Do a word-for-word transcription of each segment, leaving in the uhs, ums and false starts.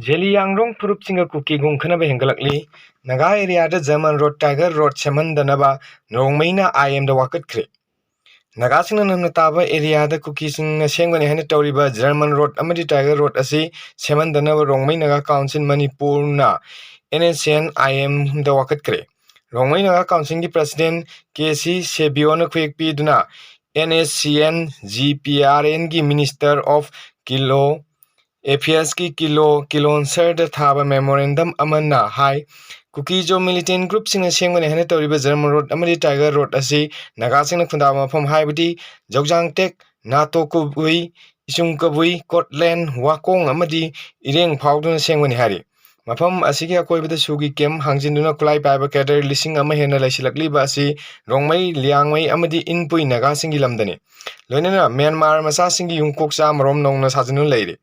ꯖꯦꯂꯤꯌꯥꯡꯔꯣꯡ ꯐꯨꯔꯨꯞꯁꯤꯡꯒ ꯀꯨꯀꯤꯒꯨꯝ ꯈꯠꯅꯕ ꯍꯦꯟꯒꯠꯂꯛꯂꯤ꯫ ꯅꯥꯒꯥ ꯑꯦꯔꯤꯌꯥꯗ German road, tiger road ꯁꯦꯝꯍꯟꯗꯅꯕ ꯔꯣꯡꯃꯩꯅ ꯑꯥꯏ ꯑꯦꯝꯗ ꯋꯥꯀꯠꯈ꯭ꯔꯦ꯫ ꯅꯥꯒꯥꯁꯤꯡꯅ ꯅꯝꯅ ꯇꯥꯕ ꯑꯦꯔꯤꯌꯥꯗ ꯀꯨꯀꯤꯁꯤꯡꯅ ꯁꯦꯝꯒꯅꯤ ꯍꯥꯏꯅ ꯇꯧꯔꯤꯕ ꯖꯔꯃꯟ ꯔꯣꯗ ꯑꯃꯗꯤ ꯇꯥꯏꯒꯔ ꯔꯣꯗ ꯑꯁꯤ ꯁꯦꯝꯍꯟꯗꯅꯕ ꯔꯣꯡꯃꯩ ꯅꯥꯒꯥ ꯀꯥꯎꯟꯁꯤꯜ ꯃꯅꯤꯄꯨꯔꯅ ꯑꯦꯟ ꯑꯦꯁ ꯑꯦꯟ ꯑꯥꯏ ꯑꯦꯝꯗ ꯋꯥꯀꯠꯈ꯭ꯔꯦ꯫ ꯔꯣꯡꯃꯩ ꯅꯥꯒꯥ ꯀꯥꯎꯟꯁꯤꯜꯒꯤ ꯄ꯭ꯔꯁꯤꯗꯦꯟ ꯀꯦ ꯁꯤ ꯁꯦꯕꯤꯌꯣꯅ ꯈꯨꯌꯦꯛ ꯄꯤꯗꯨꯅ N S C N G P R ꯑꯦꯟꯒꯤ ꯃꯤꯅꯤꯁꯇꯔ ꯑꯣꯐ ꯀꯤꯂꯣ ꯑꯦꯐꯤꯌꯔꯁꯀꯤ ꯀꯤꯂꯣ ꯀꯤꯂꯣꯟꯁꯔꯗ ꯊꯥꯕ ꯃꯦꯃꯣꯔꯦꯟꯗꯝ ꯑꯃꯅ ꯍꯥꯏ, ꯀꯨꯀꯤꯖꯣ ꯃꯤꯂꯤꯇꯦꯟ ꯒ꯭ꯔꯨꯞꯁꯤꯡꯅ ꯁꯦꯝꯒꯅꯤ ꯍꯥꯏꯅ ꯇꯧꯔꯤꯕ ꯖꯔꯃꯟ ꯔꯣꯗ ꯑꯃꯗꯤ ꯇꯥꯏꯒꯔ ꯔꯣꯗ ꯑꯁꯤ ꯅꯥꯒꯥꯁꯤꯡꯅ ꯈꯨꯟꯗꯥꯕ ꯃꯐꯝ ꯍꯥꯏꯕꯗꯤ ꯖꯧꯖꯥꯡꯇꯦꯛ, ꯅꯥꯇꯣ ꯀꯕꯨꯏ, ꯏꯆꯨꯡ ꯀꯕꯨꯏ, ꯀꯣꯠꯂꯦꯟ, ꯋꯥꯀꯣꯡ ꯑꯃꯗꯤ ꯏꯔꯦꯡ ꯐꯥꯎꯗꯨꯅ ꯁꯦꯝꯒꯅꯤ ꯍꯥꯏꯔꯤ꯫ ꯃꯐꯝ ꯑꯁꯤꯒꯤ ꯑꯀꯣꯏꯕꯗ ꯁꯨꯒꯤ ꯀꯦꯝꯞ ꯍꯥꯡꯖꯤꯟꯗꯨꯅ ꯈꯨꯠꯂꯥꯏ ꯄꯥꯏꯕ ꯀꯦꯗꯔ ꯂꯤꯁꯤꯡ ꯑꯃ ꯍꯦꯟꯅ ꯂꯩꯁꯤꯜꯂꯛꯂꯤꯕ ꯑꯁꯤ ꯔꯣꯡꯃꯩ, ꯂꯤꯌꯥꯡꯃꯩ ꯑꯃꯗꯤ ꯏꯟꯄꯨꯏ ꯅꯥꯒꯥꯁꯤꯡꯒꯤ ꯂꯝꯗꯅꯤ꯫ ꯂꯣꯏꯅꯅ ꯃ꯭ꯌꯥꯟꯃꯥꯔ ꯃꯆꯥꯁꯤꯡꯒꯤ ꯌꯨꯝꯀꯣꯛ ꯆꯥ ꯃꯔꯣꯝ ꯅꯧꯅ ꯁꯥꯖꯤꯟꯗꯨꯅ ꯂꯩꯔꯤ꯫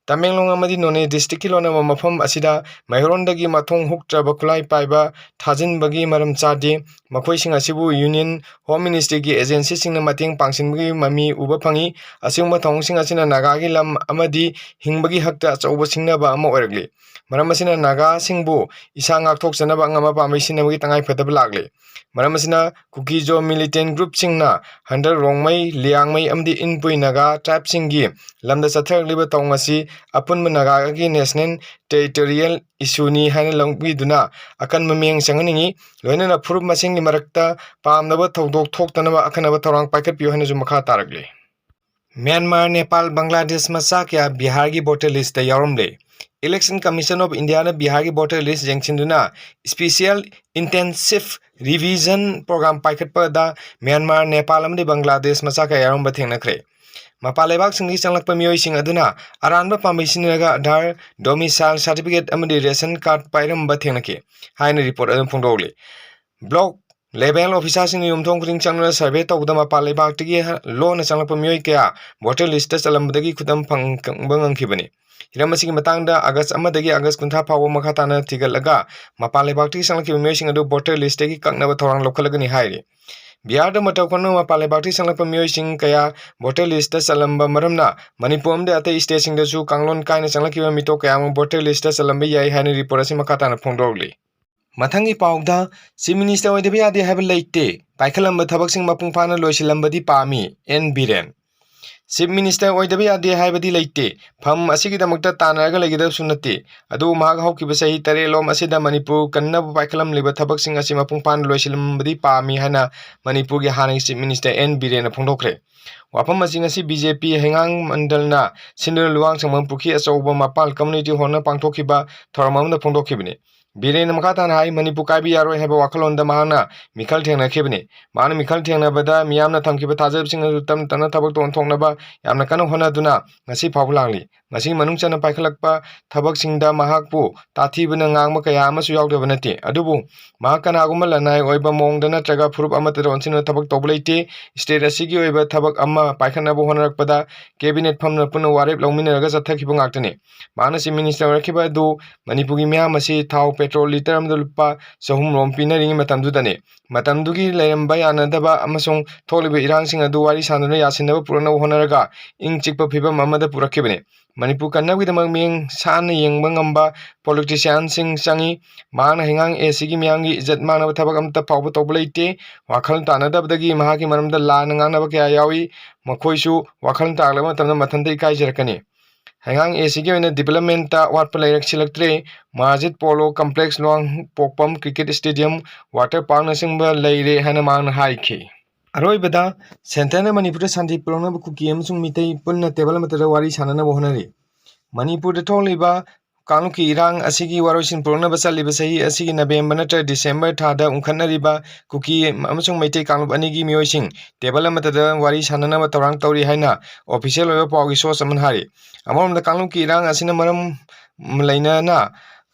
ꯇꯃꯦꯡꯂꯣꯡ ꯑꯃꯗꯤ ꯅꯣꯅꯦ ꯗꯤꯁꯇ꯭ꯔꯤꯛꯀꯤ ꯂꯣꯟꯅꯕ ꯃꯐꯝ ꯑꯁꯤꯗ ꯃꯩꯍꯧꯔꯣꯟꯗꯒꯤ ꯃꯊꯣꯡ ꯍꯨꯛꯇ꯭ꯔꯕ ꯈꯨꯠꯂꯥꯏ ꯄꯥꯏꯕ ꯊꯥꯖꯤꯟꯕꯒꯤ ꯃꯔꯝ ꯆꯥꯗꯦ꯫ ꯃꯈꯣꯏꯁꯤꯡ ꯑꯁꯤꯕꯨ ꯌꯨꯅꯤꯌꯟ ꯍꯣꯝ ꯃꯤꯅꯤꯁꯇ꯭ꯔꯤꯒꯤ ꯑꯦꯖꯦꯟꯁꯤꯁꯤꯡꯅ ꯃꯇꯦꯡ ꯄꯥꯡꯁꯤꯟꯕꯒꯤ ꯃꯃꯤ ꯎꯕ ꯐꯪꯏ꯫ ꯑꯁꯤꯒꯨꯝꯕ ꯊꯧꯑꯣꯡꯁꯤꯡ ꯑꯁꯤꯅ ꯅꯥꯒꯥꯒꯤ ꯂꯝ ꯑꯃꯗꯤ ꯍꯤꯡꯕꯒꯤ ꯍꯛꯇ ꯑꯆꯧꯕ ꯁꯤꯡꯅꯕ ꯑꯃ ꯑꯣꯏꯔꯛꯂꯤ꯫ ꯃꯔꯝ ꯑꯁꯤꯅ ꯅꯥꯒꯥꯁꯤꯡꯕꯨ ꯏꯁꯥ ꯉꯥꯛꯊꯣꯛꯆꯅꯕ ꯑꯉꯝꯕ ꯄꯥꯝꯕꯩ ꯁꯤꯖꯤꯟꯅꯕꯒꯤ ꯇꯉꯥꯏꯐꯗꯕ ꯂꯥꯛꯂꯤ꯫ ꯃꯔꯝ ꯑꯁꯤꯅ ꯀꯨꯀꯤꯖꯣ ꯃꯤꯂꯤꯇꯦꯟ ꯒ꯭ꯔꯨꯞꯁꯤꯡꯅ ꯍꯟꯗꯛ ꯔꯣꯡꯃꯩ, ꯂꯤꯌꯥꯡꯃꯩ ꯑꯃꯗꯤ ꯏꯟꯄꯨꯏ ꯅꯥꯒꯥ ꯇ꯭ꯔꯥꯏꯕꯁꯤꯡꯒꯤ ꯂꯝꯗ ꯆꯠꯊꯔꯛꯂꯤꯕ ꯊꯧꯑꯣꯡ ꯑꯁꯤ ꯑꯄꯨꯟꯕ ꯅꯥꯒꯥꯒꯤ ꯅꯦꯁꯅꯦꯜ ꯇꯦꯔꯤꯇꯣꯔꯤꯌꯦꯜ ꯏꯁꯨꯅꯤ ꯍꯥꯏꯅ ꯂꯧꯕꯤꯗꯨꯅ ꯑꯀꯟꯕ ꯃꯤꯠꯌꯦꯡ ꯆꯪꯍꯟꯅꯤꯡꯏ꯫ ꯂꯣꯏꯅꯅ ꯐꯨꯔꯨꯞ ꯃꯁꯦꯟꯒꯤ ꯃꯔꯛꯇ ꯄꯥꯝꯗꯕ ꯊꯧꯗꯣꯛ ꯊꯣꯛꯇꯅꯕ ꯑꯈꯟꯅꯕ ꯊꯧꯔꯥꯡ ꯄꯥꯏꯈꯠꯄꯤꯌꯨ ꯍꯥꯏꯅꯁꯨ ꯃꯈꯥ ꯇꯥꯔꯛꯂꯤ꯫ ꯃ꯭ꯌꯥꯟꯃꯥꯔ, ꯅꯦꯄꯥꯜ, ꯕꯪꯒ꯭ꯂꯥꯗꯦꯁ ꯃꯆꯥ ꯀꯌꯥ ꯕꯤꯍꯥꯔꯒꯤ ꯚꯣꯇꯔ ꯂꯤꯁꯇ ꯌꯥꯎꯔꯝꯂꯦ꯫ ꯏꯂꯦꯛꯁꯟ ꯀꯃꯤꯁꯟ ꯑꯣꯐ ꯏꯟꯗꯤꯌꯥꯅ ꯕꯤꯍꯥꯔꯒꯤ ꯚꯣꯇꯔ ꯂꯤꯁ ꯌꯦꯡꯁꯤꯟꯗꯨꯅ ꯁ꯭ꯄꯦꯁꯤꯌꯦꯜ ꯏꯟꯇꯦꯟꯁꯤꯚ ꯔꯤꯚꯤꯖꯟ ꯄ꯭ꯔꯣꯒ꯭ꯔꯥꯝ ꯄꯥꯏꯈꯠꯄꯗ ꯃ꯭ꯌꯥꯟꯃꯥꯔ, ꯅꯦꯄꯥꯜ ꯑꯃꯗꯤ ꯕꯪꯒ꯭ꯂꯥꯗꯦꯁ ꯃꯆꯥ ꯀꯌꯥ ꯌꯥꯎꯔꯝꯕ ꯊꯦꯡꯅꯈ꯭ꯔꯦ꯫ ꯃꯄꯥꯟ ꯂꯩꯕꯥꯛꯁꯤꯡꯗꯒꯤ ꯆꯪꯂꯛꯄ ꯃꯤꯑꯣꯏꯁꯤꯡ ꯑꯗꯨꯅ ꯑꯔꯥꯟꯕ ꯄꯥꯝꯕꯩ ꯁꯤꯖꯤꯟꯅꯔꯒ ꯑꯙꯥꯔ, ꯗꯣꯃꯤꯁꯥꯏꯜ ꯁꯥꯔꯇꯤꯐꯤꯀꯦꯠ ꯑꯃꯗꯤ ꯔꯦꯁꯟ ꯀꯥꯔꯗ ꯄꯥꯏꯔꯝꯕ ꯊꯦꯡꯅꯈꯤ ꯍꯥꯏꯅ ꯔꯤꯄꯣꯔꯠ ꯑꯗꯨꯅ ꯐꯣꯡꯗꯣꯛꯂꯤ꯫ ꯕ꯭ꯂꯣꯛ ꯂꯦꯚꯦꯜ ꯑꯣꯐꯤꯁꯥꯔꯁꯤꯡꯅ ꯌꯨꯝꯊꯣꯡ ꯈꯨꯗꯤꯡ ꯆꯪꯗꯨꯅ ꯁꯔꯚꯦ ꯇꯧꯕꯗ ꯃꯄꯥꯟ ꯂꯩꯕꯥꯛꯇꯒꯤ ꯂꯣꯟꯅ ꯆꯪꯂꯛꯄ ꯃꯤꯑꯣꯏ ꯀꯌꯥ ꯚꯣꯇꯔ ꯂꯤꯁꯇ ꯆꯜꯂꯝꯕꯗꯒꯤ ꯈꯨꯗꯝ ꯐꯪꯕ ꯉꯝꯈꯤꯕꯅꯤ꯫ ꯍꯤꯔꯝ ꯑꯁꯤꯒꯤ ꯃꯇꯥꯡꯗ ꯑꯥꯒꯁ ꯑꯃꯗꯒꯤ ꯑꯥꯒꯁ ꯀꯨꯟꯊ꯭ꯔꯥ ꯐꯥꯎꯕ ꯃꯈꯥ ꯇꯥꯅ ꯊꯤꯒꯠꯂꯒ ꯃꯄꯥꯟ ꯂꯩꯕꯥꯛꯇꯒꯤ ꯆꯪꯂꯛꯈꯤꯕ ꯃꯤꯑꯣꯏꯁꯤꯡ ꯑꯗꯨ ꯚꯣꯇꯔ ꯂꯤꯁꯇꯒꯤ ꯀꯛꯅꯕ ꯊꯧꯔꯥꯡ ꯂꯧꯈꯠꯂꯒꯅꯤ ꯍꯥꯏꯔꯤ꯫ ꯕꯤꯍꯥꯔꯗ ꯃꯇꯧ ꯀꯔꯝꯅ ꯃꯄꯥꯟ ꯂꯩꯕꯥꯛꯇꯒꯤ ꯆꯪꯂꯛꯄ ꯃꯤꯑꯣꯏꯁꯤꯡ ꯀꯌꯥ voter list ꯆꯜꯂꯝꯕ ꯃꯔꯝꯅ ꯃꯅꯤꯄꯨꯔ ꯑꯃꯗꯤ ꯑꯇꯩ state ꯁꯤꯡꯗꯁꯨ ꯀꯥꯡꯂꯣꯟ ꯀꯥꯏꯅ ꯆꯪꯂꯛꯈꯤꯕ ꯃꯤꯇꯣꯞ ꯀꯌꯥ ꯑꯃ voter list ꯆꯜꯂꯝꯕ ꯌꯥꯏ ꯍꯥꯏꯅ report ꯑꯁꯤ ꯃꯈꯥ ꯇꯥꯅ ꯐꯣꯡꯗꯣꯛꯂꯤ꯫ ꯃꯊꯪꯒꯤ ꯄꯥꯎꯗ, Chief Minister ꯑꯣꯏꯗꯕ ꯌꯥꯗꯦ ꯍꯥꯏꯕ ꯂꯩꯇꯦ, ꯄꯥꯏꯈꯠꯂꯝꯕ ꯊꯕꯛꯁꯤꯡ ꯃꯄꯨꯡ ꯐꯥꯅ ꯂꯣꯏꯁꯤꯜꯂꯝꯕꯗꯤ ꯄꯥꯝꯃꯤ, ꯑꯦꯟ ꯕꯤꯔꯦꯟ꯫ Chief Minister ꯑꯣꯏꯗꯕ ꯌꯥꯗꯦ ꯍꯥꯏꯕꯗꯤ ꯂꯩꯇꯦ, ꯐꯝ ꯑꯁꯤꯒꯤꯗꯃꯛꯇ ꯇꯥꯟꯅꯔꯒ ꯂꯩꯒꯗꯕꯁꯨ ꯅꯠꯇꯦ꯫ ꯑꯗꯨꯕꯨ ꯃꯍꯥꯛ ꯍꯧꯈꯤꯕ ꯆꯍꯤ ꯇꯔꯦꯠꯂꯣꯝ ꯑꯁꯤꯗ ꯃꯅꯤꯄꯨꯔ ꯀꯟꯅꯕ ꯄꯥꯏꯈꯠꯂꯝꯂꯤꯕ ꯊꯕꯛꯁꯤꯡ ꯑꯁꯤ ꯃꯄꯨꯡ ꯐꯥꯅ ꯂꯣꯏꯁꯤꯜꯂꯝꯕꯗꯤ ꯄꯥꯝꯃꯤ ꯍꯥꯏꯅ ꯃꯅꯤꯄꯨꯔꯒꯤ ꯍꯥꯟꯅꯒꯤ Chief Minister ꯑꯦꯟ ꯕꯤꯔꯦꯟꯅ ꯐꯣꯡꯗꯣꯛꯈ꯭ꯔꯦ꯫ ꯋꯥꯐꯝ ꯑꯁꯤ ꯉꯁꯤ ꯕꯤ ꯖꯦ ꯄꯤ ꯍꯩꯉꯥꯡ ꯃꯟꯗꯜꯅ ꯁꯤꯟꯗꯨꯅ ꯂꯨꯋꯥꯡ ꯁꯪꯕꯝ ꯄꯨꯈ꯭ꯔꯤ ꯑꯆꯧꯕ ꯃꯄꯥꯜ community hall ꯅ ꯄꯥꯡꯊꯣꯛꯈꯤꯕ ꯊꯧꯔꯝ ꯑꯃꯗ ꯐꯣꯡꯗꯣꯛꯈꯤꯕꯅꯤ꯫ ꯕꯤꯔꯦꯟꯅ ꯃꯈꯥ ꯇꯥꯅ ꯍꯥꯏ, ꯃꯅꯤꯄꯨꯔ ꯀꯥꯏꯕ ꯌꯥꯔꯣꯏ ꯍꯥꯏꯕ ꯋꯥꯈꯜꯂꯣꯟꯗ ꯃꯍꯥꯛꯅ ꯃꯤꯈꯜ ꯊꯦꯡꯅꯈꯤꯕꯅꯤ꯫ ꯃꯍꯥꯛꯅ ꯃꯤꯈꯜ ꯊꯦꯡꯅꯕꯗ ꯃꯤꯌꯥꯝꯅ ꯊꯝꯈꯤꯕ ꯊꯥꯖꯕꯁꯤꯡ ꯑꯗꯨ ꯇꯞꯅ ꯇꯞꯅ ꯊꯕꯛꯇ ꯑꯣꯟꯊꯣꯛꯅꯕ ꯌꯥꯝꯅ ꯀꯟꯅ ꯍꯣꯠꯅꯗꯨꯅ ꯉꯁꯤ ꯐꯥꯎꯕ ꯂꯥꯡꯂꯤ꯫ ꯃꯁꯤꯒꯤ ꯃꯅꯨꯡ ꯆꯟꯅ ꯄꯥꯏꯈꯠꯂꯛꯄ ꯊꯕꯛꯁꯤꯡꯗ ꯃꯍꯥꯛꯄꯨ ꯇꯥꯊꯤꯕꯅ ꯉꯥꯡꯕ ꯀꯌꯥ ꯑꯃꯁꯨ ꯌꯥꯎꯗꯕ ꯅꯠꯇꯦ꯫ ꯑꯗꯨꯕꯨ ꯃꯍꯥꯛ ꯀꯅꯥꯒꯨꯝꯕ ꯂꯅꯥꯏ ꯑꯣꯏꯕ ꯃꯑꯣꯡꯗ ꯅꯠꯇ꯭ꯔꯒ ꯐꯨꯔꯨꯞ ꯑꯃꯠꯇꯗ ꯑꯣꯟꯁꯤꯟꯅ ꯊꯕꯛ ꯇꯧꯕ ꯂꯩꯇꯦ꯫ State ꯑꯁꯤꯒꯤ ꯑꯣꯏꯕ ꯊꯕꯛ ꯑꯃ ꯄꯥꯏꯈꯠꯅꯕ ꯍꯣꯠꯅꯔꯛꯄꯗ cabinet ꯐꯝꯅ ꯄꯨꯟꯅ ꯋꯥꯔꯦꯞ ꯂꯧꯃꯤꯟꯅꯔꯒ ꯆꯠꯊꯈꯤꯕ ꯉꯥꯛꯇꯅꯤ꯫ ꯃꯍꯥꯛꯅ Chief Minister ꯑꯣꯏꯔꯛꯈꯤꯕ ꯑꯗꯨ ꯃꯅꯤꯄꯨꯔꯒꯤ ꯃꯤꯌꯥꯝ ꯑꯁꯤ ꯊꯥꯎ petrol litre ꯑꯃꯗ ꯂꯨꯄꯥ ꯆꯍꯨꯝ ꯔꯣꯝ ꯄꯤꯅꯔꯤꯉꯩ ꯃꯇꯝꯗꯨꯗꯅꯤ꯫ ꯃꯇꯝꯗꯨꯒꯤ ꯂꯩꯔꯝꯕ ꯌꯥꯅꯗꯕ ꯑꯃꯁꯨꯡ ꯊꯣꯛꯂꯤꯕ ꯏꯔꯥꯡꯁꯤꯡ ꯑꯗꯨ ꯋꯥꯔꯤ ꯁꯥꯟꯅꯗꯨꯅ ꯌꯥꯁꯤꯟꯅꯕ ꯄꯨꯔꯛꯅꯕ ꯍꯣꯠꯅꯔꯒ ꯏꯪ ꯆꯤꯛꯄ ꯐꯤꯕꯝ ꯑꯃꯗ ꯄꯨꯔꯛꯈꯤꯕꯅꯤ꯫ ꯃꯅꯤꯄꯨꯔ ꯀꯟꯅꯕꯒꯤꯗꯃꯛ ꯃꯤꯠꯌꯦꯡ ꯁꯥꯟꯅ ꯌꯦꯡꯕ ꯉꯝꯕ politician ꯁꯤꯡ ꯆꯪꯏ꯫ ꯃꯍꯥꯛꯅ ꯍꯩꯉꯥꯡ ꯑꯦ ꯁꯤꯒꯤ ꯃꯤꯌꯥꯝꯒꯤ ꯏꯖꯠ ꯃꯥꯡꯅꯕ ꯊꯕꯛ ꯑꯃꯠꯇ ꯐꯥꯎꯕ ꯇꯧꯕ ꯂꯩꯇꯦ꯫ ꯋꯥꯈꯜ ꯇꯥꯅꯗꯕꯗꯒꯤ ꯃꯍꯥꯛꯀꯤ ꯃꯔꯝꯗ ꯂꯥꯟꯅ ꯉꯥꯡꯅꯕ ꯀꯌꯥ ꯌꯥꯎꯏ꯫ ꯃꯈꯣꯏꯁꯨ ꯋꯥꯈꯜ ꯇꯥꯔꯛꯂꯕ ꯃꯇꯝꯗ ꯃꯊꯟꯇ ꯏꯀꯥꯏꯖꯔꯛꯀꯅꯤ꯫ ꯍꯩꯉꯥꯡ ꯑꯦ ꯁꯤꯒꯤ ꯑꯣꯏꯅ development ꯇ ꯑꯋꯥꯠꯄ ꯂꯩꯔꯛꯁꯤꯜꯂꯛꯇ꯭ꯔꯦ꯫ ꯃꯥꯖꯤꯠ Polo Complex, ꯂꯨꯋꯥꯡꯄꯣꯛꯄꯝ Cricket Stadium, water park ꯅꯆꯤꯡꯕ ꯂꯩꯔꯦ ꯍꯥꯏꯅ ꯃꯍꯥꯛꯅ ꯍꯥꯏꯈꯤ꯫ ꯑꯔꯣꯏꯕꯗ, centre ꯅ ꯃꯅꯤꯄꯨꯔꯗ ꯁꯥꯟꯇꯤ ꯄꯨꯔꯛꯅꯕ ꯀꯨꯀꯤ ꯑꯃꯁꯨꯡ ꯃꯤꯇꯩ ꯄꯨꯟꯅ table ꯑꯃꯠꯇꯗ ꯋꯥꯔꯤ ꯁꯥꯟꯅꯅꯕ ꯍꯣꯠꯅꯔꯤ꯫ ꯃꯅꯤꯄꯨꯔꯗ ꯊꯣꯛꯂꯤꯕ ꯀꯥꯡꯂꯨꯞꯀꯤ ꯏꯔꯥꯡ ꯑꯁꯤꯒꯤ ꯋꯥꯔꯣꯏꯁꯤꯟ ꯄꯨꯔꯛꯅꯕ ꯆꯠꯂꯤꯕ ꯆꯍꯤ ꯑꯁꯤꯒꯤ November ꯅꯠꯇ꯭ꯔꯒ December ꯊꯥꯗ ꯎꯪꯈꯠꯅꯔꯤꯕ ꯀꯨꯀꯤ ꯑꯃꯁꯨꯡ ꯃꯩꯇꯩ ꯀꯥꯡꯂꯨꯞ ꯑꯅꯤꯒꯤ ꯃꯤꯑꯣꯏꯁꯤꯡ table ꯑꯃꯠꯇꯗ ꯋꯥꯔꯤ ꯁꯥꯟꯅꯅꯕ ꯊꯧꯔꯥꯡ ꯇꯧꯔꯤ ꯍꯥꯏꯅ official ꯑꯣꯏꯕ ꯄꯥꯎꯒꯤ source ꯑꯃꯅ ꯍꯥꯏꯔꯤ꯫ ꯑꯃꯔꯣꯝꯗ, ꯀꯥꯡꯂꯨꯞꯀꯤ ꯏꯔꯥꯡ ꯑꯁꯤꯅ ꯃꯔꯝ ꯂꯩꯅꯅ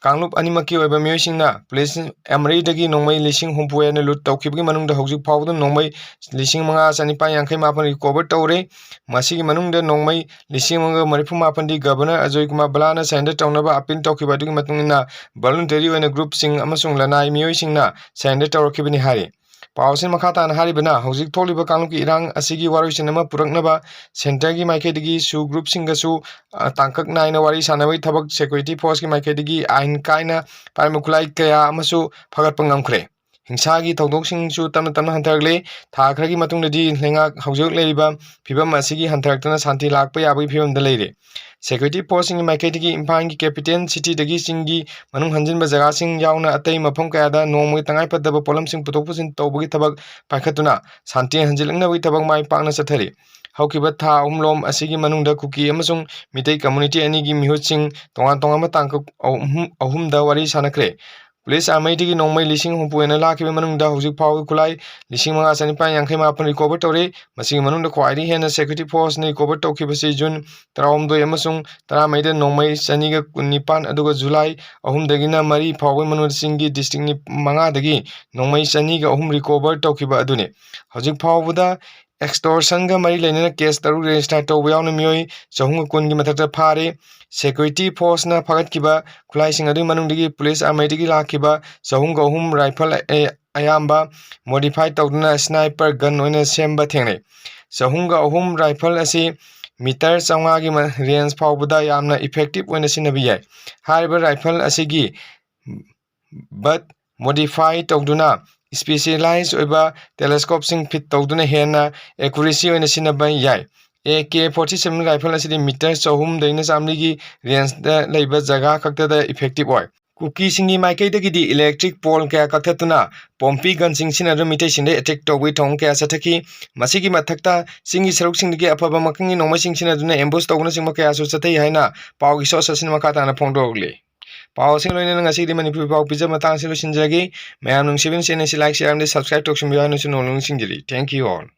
ꯀꯥꯡꯂꯨꯞ ꯑꯅꯤꯃꯛꯀꯤ ꯑꯣꯏꯕ ꯃꯤꯑꯣꯏꯁꯤꯡꯅ ꯄꯨꯂꯤꯁ ꯑꯃꯔꯤꯗꯒꯤ ꯅꯣꯡꯃꯩ ꯂꯤꯁꯤꯡ ꯍꯨꯝꯐꯨ ꯍꯦꯟꯅ ꯂꯨꯠ ꯇꯧꯈꯤꯕꯒꯤ ꯃꯅꯨꯡꯗ ꯍꯧꯖꯤꯛ ꯐꯥꯎꯕꯗ ꯅꯣꯡꯃꯩ ꯂꯤꯁꯤꯡ ꯃꯉꯥ ꯆꯅꯤꯄꯥꯟ ꯌꯥꯡꯈꯩ ꯃꯥꯄꯟ recover ꯇꯧꯔꯦ꯫ ꯃꯁꯤꯒꯤ ꯃꯅꯨꯡꯗ ꯅꯣꯡꯃꯩ ꯂꯤꯁꯤꯡ ꯑꯃꯒ ꯃꯔꯤꯐꯨ ꯃꯥꯄꯟꯗꯤ ꯒꯕꯔꯅꯔ ꯑꯖꯣꯏ ꯀꯨꯃꯥꯔ ꯕꯂꯥꯅ surrender ꯇꯧꯅꯕ appeal ꯇꯧꯈꯤꯕ ꯑꯗꯨꯒꯤ ꯃꯇꯨꯡ ꯏꯟꯅ voluntary ꯑꯣꯏꯅ group ꯁꯤꯡ ꯑꯃꯁꯨꯡ ꯂꯅꯥꯏ ꯃꯤꯑꯣꯏꯁꯤꯡꯅ surrender ꯇꯧꯔꯛꯈꯤꯕꯅꯤ ꯍꯥꯏꯔꯤ꯫ ꯄꯥꯎ ꯑꯁꯤꯅ ꯃꯈꯥ ꯇꯥꯅ ꯍꯥꯏꯔꯤꯕꯅ, ꯍꯧꯖꯤꯛ ꯊꯣꯛꯂꯤꯕ ꯀꯥꯡꯂꯨꯞꯀꯤ ꯏꯔꯥꯡ ꯑꯁꯤꯒꯤ ꯋꯥꯔꯣꯏꯁꯤꯟ ꯑꯃ ꯄꯨꯔꯛꯅꯕ centreꯒꯤ ꯃꯥꯏꯀꯩꯗꯒꯤꯁꯨ groupꯁꯤꯡꯒꯁꯨ, ꯑ, ꯇꯥꯡꯀꯛ ꯅꯥꯏꯅ ꯋꯥꯔꯤ ꯁꯥꯟꯅꯕꯒꯤ ꯊꯕꯛ security forceꯀꯤ ꯃꯥꯏꯀꯩꯗꯒꯤ ꯑꯥꯏꯟ ꯀꯥꯏꯅ ꯄꯥꯏꯔꯝꯕ ꯈꯨꯠꯂꯥꯏ ꯀꯌꯥ ꯑꯃꯁꯨ ꯐꯥꯒꯠꯄ ꯉꯝꯈ꯭ꯔꯦ꯫ ꯍꯤꯡꯁꯥꯒꯤ ꯊꯧꯗꯣꯛꯁꯤꯡꯁꯨ ꯇꯞꯅ ꯇꯞꯅ ꯍꯟꯊꯔꯛꯂꯦ꯫ ꯊꯥ ꯈꯔꯒꯤ ꯃꯇꯨꯡꯗꯗꯤ ꯂꯩꯉꯥꯛ ꯍꯧꯖꯤꯛ ꯂꯩꯔꯤꯕ ꯐꯤꯕꯝ ꯑꯁꯤꯒꯤ ꯍꯟꯊꯔꯛꯇꯨꯅ ꯁꯥꯟꯇꯤ ꯂꯥꯛꯄ ꯌꯥꯕꯒꯤ ꯐꯤꯕꯝꯗ ꯂꯩꯔꯦ꯫ Security forceꯁꯤꯡꯒꯤ ꯃꯥꯏꯀꯩꯗꯒꯤ ꯏꯝꯐꯥꯜꯒꯤ capital cityꯗꯒꯤ ꯆꯤꯡꯒꯤ ꯃꯅꯨꯡ ꯍꯟꯖꯤꯟꯕ ꯖꯒꯥꯁꯤꯡ ꯌꯥꯎꯅ ꯑꯇꯩ ꯃꯐꯝ ꯀꯌꯥꯗ ꯅꯣꯡꯃꯒꯤ ꯇꯉꯥꯏꯐꯗꯕ ꯄꯣꯠꯂꯝꯁꯤꯡ ꯄꯨꯊꯣꯛ ꯄꯨꯁꯤꯟ ꯇꯧꯕꯒꯤ ꯊꯕꯛ ꯄꯥꯏꯈꯠꯇꯨꯅ ꯁꯥꯟꯇꯤ ꯍꯟꯖꯤꯜꯂꯛꯅꯕꯒꯤ ꯊꯕꯛ ꯃꯥꯏ ꯄꯥꯛꯅ ꯆꯠꯊꯔꯤ꯫ ꯍꯧꯈꯤꯕ ꯊꯥ ꯑꯍꯨꯝꯂꯣꯝ ꯑꯁꯤꯒꯤ ꯃꯅꯨꯡꯗ ꯀꯨꯀꯤ ꯑꯃꯁꯨꯡ ꯃꯤꯇꯩ community ꯑꯅꯤꯒꯤ ꯃꯤꯍꯨꯠꯁꯤꯡ ꯇꯣꯉꯥꯟ ꯇꯣꯉꯥꯟꯕ ꯇꯥꯡꯀꯛ ꯑꯍꯨꯝ, ꯑꯍꯨꯝꯗ ꯋꯥꯔꯤ ꯁꯥꯟꯅꯈ꯭ꯔꯦ꯫ ꯄꯨꯂꯤꯁ ꯑꯥꯔꯃꯤꯗꯒꯤ ꯅꯣꯡꯃꯩ ꯂꯤꯁꯤꯡ ꯍꯨꯝꯐꯨ ꯍꯦꯟꯅ ꯂꯥꯛꯈꯤꯕ ꯃꯅꯨꯡꯗ ꯍꯧꯖꯤꯛ ꯐꯥꯎꯕ ꯈꯨꯠꯂꯥꯏ ꯂꯤꯁꯤꯡ ꯃꯉꯥ ꯆꯅꯤꯄꯥꯟ ꯌꯥꯡꯈꯩ ꯃꯥꯄꯟ recover ꯇꯧꯔꯦ꯫ ꯃꯁꯤꯒꯤ ꯃꯅꯨꯡꯗ ꯈ꯭ꯋꯥꯏꯗꯒꯤ ꯍꯦꯟꯅ security forceꯅ recover ꯇꯧꯈꯤꯕꯁꯤ ꯖꯨꯟ ꯇꯔꯥꯍꯨꯝꯗꯣꯏ ꯑꯃꯁꯨꯡ ꯇꯔꯥꯃꯔꯤꯗ ꯅꯣꯡꯃꯩ ꯆꯅꯤꯒ ꯀꯨꯟꯅꯤꯄꯥꯟ, ꯑꯗꯨꯒ ꯖꯨꯂꯥꯏ ꯑꯍꯨꯝꯗꯒꯤꯅ ꯃꯔꯤ ꯐꯥꯎꯕꯒꯤ ꯃꯅꯨꯡꯗ ꯆꯤꯡꯒꯤ district ꯅꯤ-, ꯃꯉꯥꯗꯒꯤ ꯅꯣꯡꯃꯩ ꯆꯅꯤꯒ ꯑꯍꯨꯝ recover ꯇꯧꯈꯤꯕ ꯑꯗꯨꯅꯤ꯫ ꯍꯧꯖꯤꯛ ꯐꯥꯎꯕꯗ extortionꯒ ꯃꯔꯤ ꯂꯩꯅꯅ case ꯇꯔꯨꯛ register ꯇꯧꯕ ꯌꯥꯎꯅ ꯃꯤꯑꯣꯏ ꯆꯍꯨꯝꯒ ꯀꯨꯟꯒꯤ ꯃꯊꯛꯇ ꯐꯥꯔꯦ꯫ Security forceꯅ ꯐꯥꯒꯠꯈꯤꯕ ꯈꯨꯠꯂꯥꯏꯁꯤꯡ ꯑꯗꯨꯒꯤ ꯃꯅꯨꯡꯗꯒꯤ ꯄꯨꯂꯤꯁ ꯑꯥꯔꯃꯤꯗꯒꯤ ꯂꯥꯛꯈꯤꯕ ꯆꯍꯨꯝꯒ ꯑꯍꯨꯝ rifle ꯑꯌꯥꯝꯕ modify ꯇꯧꯗꯨꯅ sniper gun ꯑꯣꯏꯅ ꯁꯦꯝꯕ ꯊꯦꯡꯅꯩ꯫ ꯆꯍꯨꯝꯒ ꯑꯍꯨꯝ rifle ꯑꯁꯤ meter ꯆꯥꯝꯃꯉꯥꯒꯤ ꯃ-, range ꯐꯥꯎꯕꯗ ꯌꯥꯝꯅ effective ꯑꯣꯏꯅ ꯁꯤꯖꯤꯟꯅꯕ ꯌꯥꯏ꯫ ꯍꯥꯏꯔꯤꯕ rifle ꯑꯁꯤꯒꯤ butt modify ꯇꯧꯗꯨꯅ specialized ꯑꯣꯏꯕ telescopeꯁꯤꯡ fit ꯇꯧꯗꯨꯅ ꯍꯦꯟꯅ accuracy ꯑꯣꯏꯅ ꯁꯤꯖꯤꯟꯅꯕ ꯌꯥꯏ꯫ AK forty seven rifle ꯑꯁꯤꯗꯤ meter ꯆꯍꯨꯝꯗꯩꯅ ꯆꯥꯝꯃꯔꯤꯒꯤ rangeꯗ ꯂꯩꯕ ꯖꯒꯥ ꯈꯛꯇꯗ effective ꯑꯣꯏ꯫ ꯀꯨꯀꯤꯁꯤꯡꯒꯤ ꯃꯥꯏꯀꯩꯗꯒꯤꯗꯤ electric pole ꯀꯌꯥ ꯀꯛꯊꯠꯇꯨꯅ pomp gunꯁꯤꯡ ꯁꯤꯖꯤꯟꯅꯗꯨꯅ ꯃꯤꯇꯩꯁꯤꯡꯗ attack ꯇꯧꯕꯒꯤ ꯊꯧꯑꯣꯡ ꯀꯌꯥ ꯆꯠꯊꯈꯤ꯫ ꯃꯁꯤꯒꯤ ꯃꯊꯛꯇ ꯆꯤꯡꯒꯤ ꯁꯔꯨꯛꯁꯤꯡꯗꯒꯤ ꯑꯐꯕ ꯃꯈꯜꯒꯤ ꯅꯣꯡꯃꯩꯁꯤꯡ ꯁꯤꯖꯤꯟꯅꯗꯨꯅ ambush ꯇꯧꯕꯅꯆꯤꯡꯕ ꯀꯌꯥꯁꯨ ꯆꯠꯊꯩ ꯍꯥꯏꯅ ꯄꯥꯎꯒꯤ source ꯑꯁꯤꯅ ꯃꯈꯥ ꯇꯥꯅ ꯐꯣꯡꯗꯣꯔꯛꯂꯤ꯫ ꯄꯥꯎ ꯑꯁꯤꯒ ꯂꯣꯏꯅꯅ ꯉꯁꯤꯒꯤꯗꯤ ꯃꯅꯤꯄꯨꯔꯤ ꯄꯥꯎ ꯄꯤꯖꯕ ꯃꯇꯥꯡ ꯑꯁꯤꯗ ꯂꯣꯏꯁꯤꯟꯖꯔꯒꯦ꯫ ꯃꯌꯥꯝ ꯅꯨꯡꯁꯤꯕꯤꯅ channel ꯑꯁꯤ like, share ꯑꯃꯗꯤ subscribe ꯇꯧꯁꯤꯟꯕꯤꯌꯨ ꯍꯥꯏꯅꯁꯨ ꯅꯣꯡꯃ ꯅꯤꯡꯁꯤꯡꯖꯔꯤ꯫ Thank you all꯫